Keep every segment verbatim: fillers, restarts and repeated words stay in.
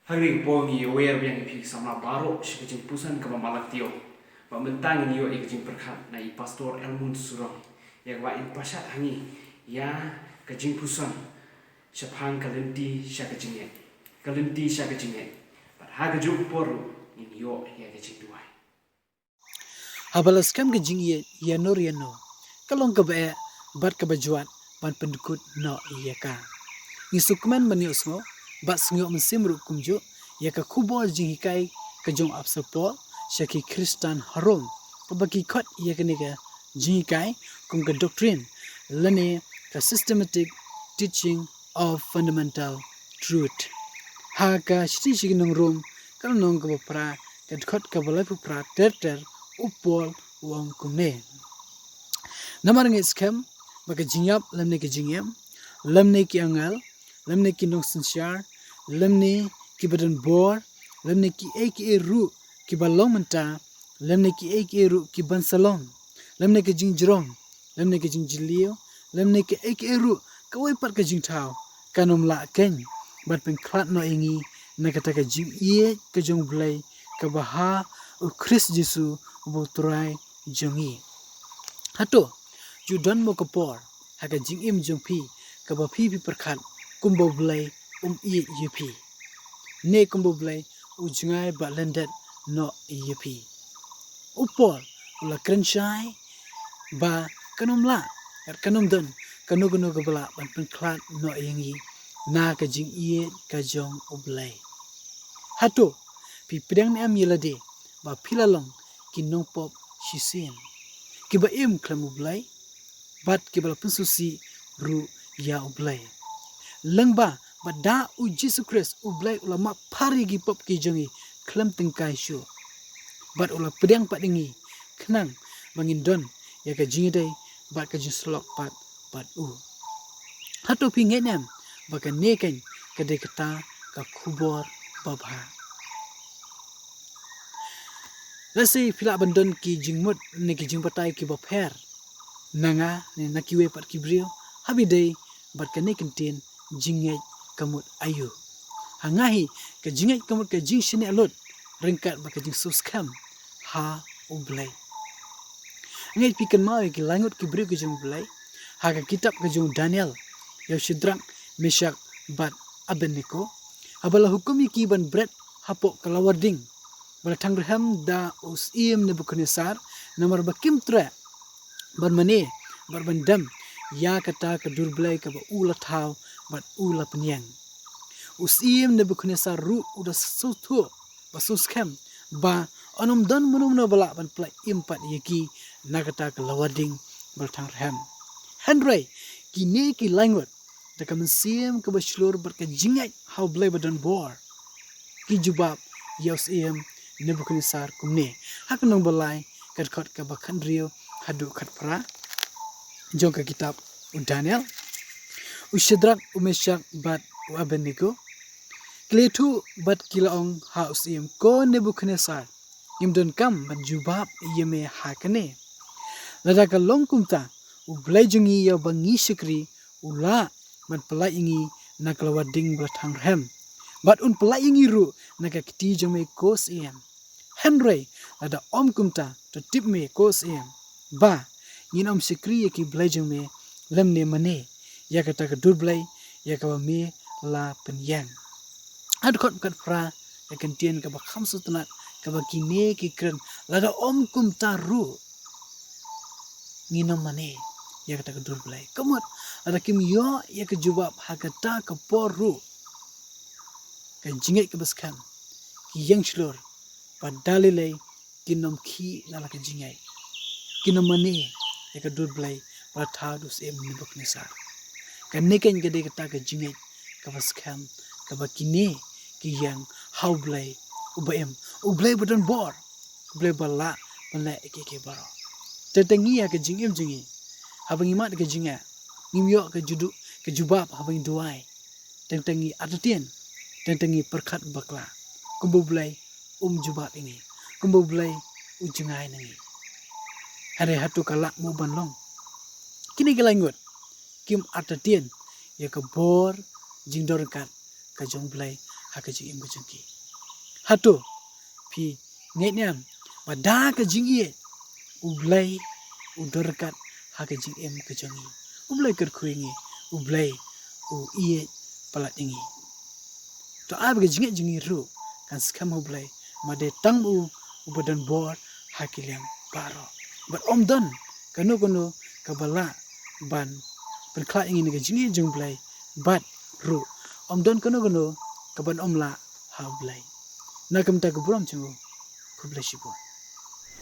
Ha kane ka por ngi ïawer biang ïa phi ki samla baroh sha ka jingpuson kaba Malatio. Bad mynta ngin ïoh ïa ka jingpyrkhat na i Pastor Elmund Surong, ïa kaba in pynshai ha ngi ïa ka jingpuson shaphang ka lynti sha ka jingngeit. Ka lynti sha ka jingngeit. Bad ha kajuh ka por ruh ngin ïoh ïa ka jingduwai. Haba la skhem ka jingïeit ïano re ïano, ka long kaba eh bad kaba jwat ban pyndkut noh ïa ka. Ngi sngewkmen ban ïohsngew bad sngewthuh mynsiem ruh kumjuh ïa ka khubor jinghikai ka jong u Apostol Paul sha ki Khristan ha Rom, kaba ki khot ïa kane ka jinghikai kum ka doctrine lane ka systematic teaching of fundamental truth. Ha ka shithi sha ki nong Rom, ka lynnong kaba phra, ka dkhot kaba laiphew phra ter ter, u Paul u ong kumne: Namar ngi skhem ba ka jingïap lymne ka jingim, lymne ki angel, lymne ki nongsynshar, lymne kiba don bor, lymne kiei kiei ruh kiba long mynta, lymne kiei kiei ruh kiban sa long, lymne ka jingjrong, lymne ka jingjylliew, lymne kiei kiei ruh kawei pat ka jingthaw, kan ym lah keiñ ban pynkhlad noh ïa ngi na kata ka jingïeit ka jong U Blei kaba ha u Khrist Jisu uba U Trai jong ngi. Hato ju don mo ka por ha ka jingim jong phi kaba phi phi pyrkhat kumba U Blei um ïeit ïa phi, ne kumba U Blei u jngai bad lyndet noh ïa phi? U Paul u la kren shai ba kan ym lah, kan ym don kano kano kaba lah ban pynkhlad noh ïa ngi na ka jingïeit ka jong U Blei. Hato phi pdiang ne em ïa lade ba phi la long ki nongpop shisien, kiba im khlem U Blei, bad kiba la pynsngewsih ruh ïa U Blei? Lyngba ba da u Jisu Khrist U Blei u la map phar ïa ki pop ki jong ngi khlem tyngkai shuh, bad u la pdiang pat ïa ngi khnang ba ngin don ïa ka jingïadei bad ka jingsyllok pat bad u. Hato phi ngeit ne em ba kane keiñ ka dei kata ka khubor babha? Lehse phi lah ban don ki jingmut ne ki jingbatai kiba pher na nga ne na kiwei pat ki briew haba ïadei bad kane ka ktien jingngeit ka mut aïu. Ha nga hi, ka jingngeit ka mut ka jingshaniah lut ryngkat bad ka jingsngewskhem ha U Blei. Ngeit phi kynmaw ïa ki lai ngut ki briew ki jong U Blei ha ka kitab ka jong u Daniel, ïa u Shadrak, Meshak bad Abednego, haba la hukum ïa ki ban bret hapoh ka lawar ding ba la thang rhem da u Syiem Nebukhadnesar, namar ba kim treh ban mane bad ban dem ïa kata ka dur blei kaba u la thaw bad u la pynïeng. U Syiem Nebukhadnesar ruh u da sngewthuh ba sngewskhem ba un ym don mano mano ba lah ban pynlait im pat ïa ki na kata ka lawar ding ba la thang rhem. Hynrei kine ki lai ngut, da ka mynsiem kaba shlur bad ka jingngeit ha U Blei ba don bor, ki jubab ïa u Syiem Nebukhadnesar kumne, ha ka lynnong ba lai, ka dkhot kaba khathynriew haduh khatphra jong ka kitab u Daniel: U Shadrak, u Meshak bad u Abednego, ki la ïathuh bad ki la ong ha u Syiem, ko Nebukhadnesar, ngim donkam ban jubab ïa me ha kane. Lada ka long kumta, U Blei jong ngi ïa uba ngi shakri u lah ban pynlait ïa ngi na ka lawar ding ba la thang rhem, bad un pynlait ïa ngi ruh na ka kti jong me, ko Syiem. Hynrei lada ym kumta, to tip me, ko Syiem, ba ngin ym shakri ïa ki blei jong me lymne mane ïa kata ka dur blei ïa kaba me la pynïeng. Ha dkhot khatphra, ka ktien kaba kham sngewtynnat kaba kine ki kren, lada ym kumta ruh, ngin ym mane ïa kata ka dur blei. Ka mut, lada kim ïoh ïa ka jubab ha kata ka por ruh, ka jingngeit kaba skhem, ki ïeng shlur, bad da lei lei kin ym khih na la ka jingngeit, kin ym mane ïa ka dur blei ba la thaw da u Syiem Nebukhadnesar. Kane keiñ ka dei kata ka jingngeit kaba skhem kaba kine ki ïeng ha U Blei uba im, U Blei ba don bor, U Blei ba lah ban leh ïa kiei kiei baroh. Teng teng ngi ha ka jingim jong ngi, haba ngi mad ka jingeh, ngim ïoh ka judu-, ka jubab haba ngi duwai. Teng teng ngi artatien, teng teng ngi pyrkhat bakla kumba U Blei um jubab ïa ngi, kumba U Blei u jngai na ngi. Hynrei hato ka lah mo ban long? Kine ki lai ngut kim artatien ïa ka bor jingdon ryngkat ka jong U Blei ha ka jingim ka jong ki. Hato phi ngeit ne em ba da ka jingïeit U Blei u don ryngkat ha ka jingim ka jong ngi? U Blei kyrkhu ïa ngi, U Blei u ïeit palat ïa ngi. To ai ba ka jingngeit jong ngi ruh kan skhem ha U Blei, namar dei tang u uba don bor ha ki liang baroh. Bad ym don kano kano kaba lah ban pynkhlaiñ ïa ngi na ka jingngeit jong U Blei, bad ruh ym don kano kano kaban ym lah ha U Blei. Na ka bynta ka burom jong U, khublei shibun.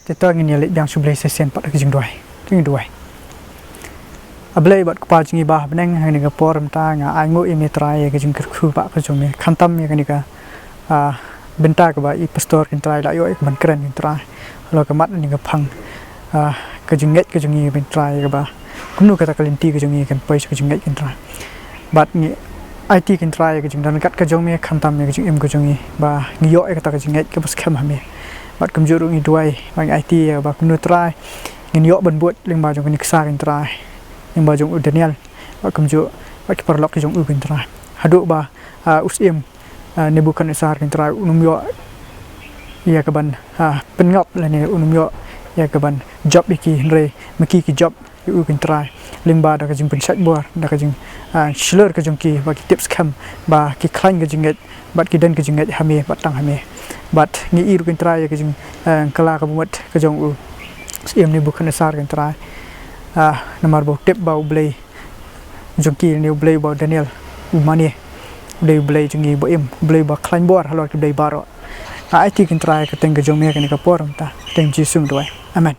Te to ngin ïa leit biang sha U Blei shisien pat ha ka jingduwai. To ngin duwai. A Blei bad Kpa jong ngi ba ha bneng, ha kane ka por mynta nga ainguh ïa me Trai ïa ka jingkyrkhu ba ka jong me, khamtam ïa kane ka, ah, bynta kaba i pastor kin Trai la ïoh ïa ka ban kren kin Trai. Halor ka mat ne ka phang, ah, ka jingngeit ka jong ngi kin Trai, kaba kumno kata ka lynti ka jong ngi kan poi sha ka jingngeit kin Trai. Bad ngi aiti kin Trai ïa ka jingdon ryngkat ka jong me, khamtam ïa ka jingim ka jong ngi, ba ngi ïoh ïa kata ka jingngeit kaba skhem ha me. Bad kumjuh ruh ngi duwai ba ngi aiti ïa ba kumno Trai ngin ïoh ban bud lyngba jong kane ka ksar kin Trai, lyngba jong u Daniel, bad kumjuh bad ki paralok ki jong u kin Trai. Haduh ba, ah, u syiem, ah, Nebukhadnessar kin Trai un ym ïoh ïa ka ban, ah, pynngop lane un ym ïoh ïa ka ban jop ïa ki, hynrei ma ki ki jop ïa u kin Trai, lyngba da ka jingpynshait bor, da ka jing, ah, shlur ka jong ki, ba ki tip skhem ba ki khlaiñ ka jingngeit bad ki don ka jingngeit ha me bad tang ha me. Bad ngi ïohi ruh kin Trai ïa ka jing, ah, kylla kaba mut ka jong u syiem Nebukhadnessar kin Trai. Ah, namar ba u tip ba U Blei jong ki ne U Blei ba u Daniel u mane, U Blei, U Blei jong ngi ba im, U Blei ba khlaiñ bor halor ki blei baroh. Nga aiti kin Trai ka kyrteng ka jong me ha kane ka por mynta, kyrteng Jisu nga duwai. Amen.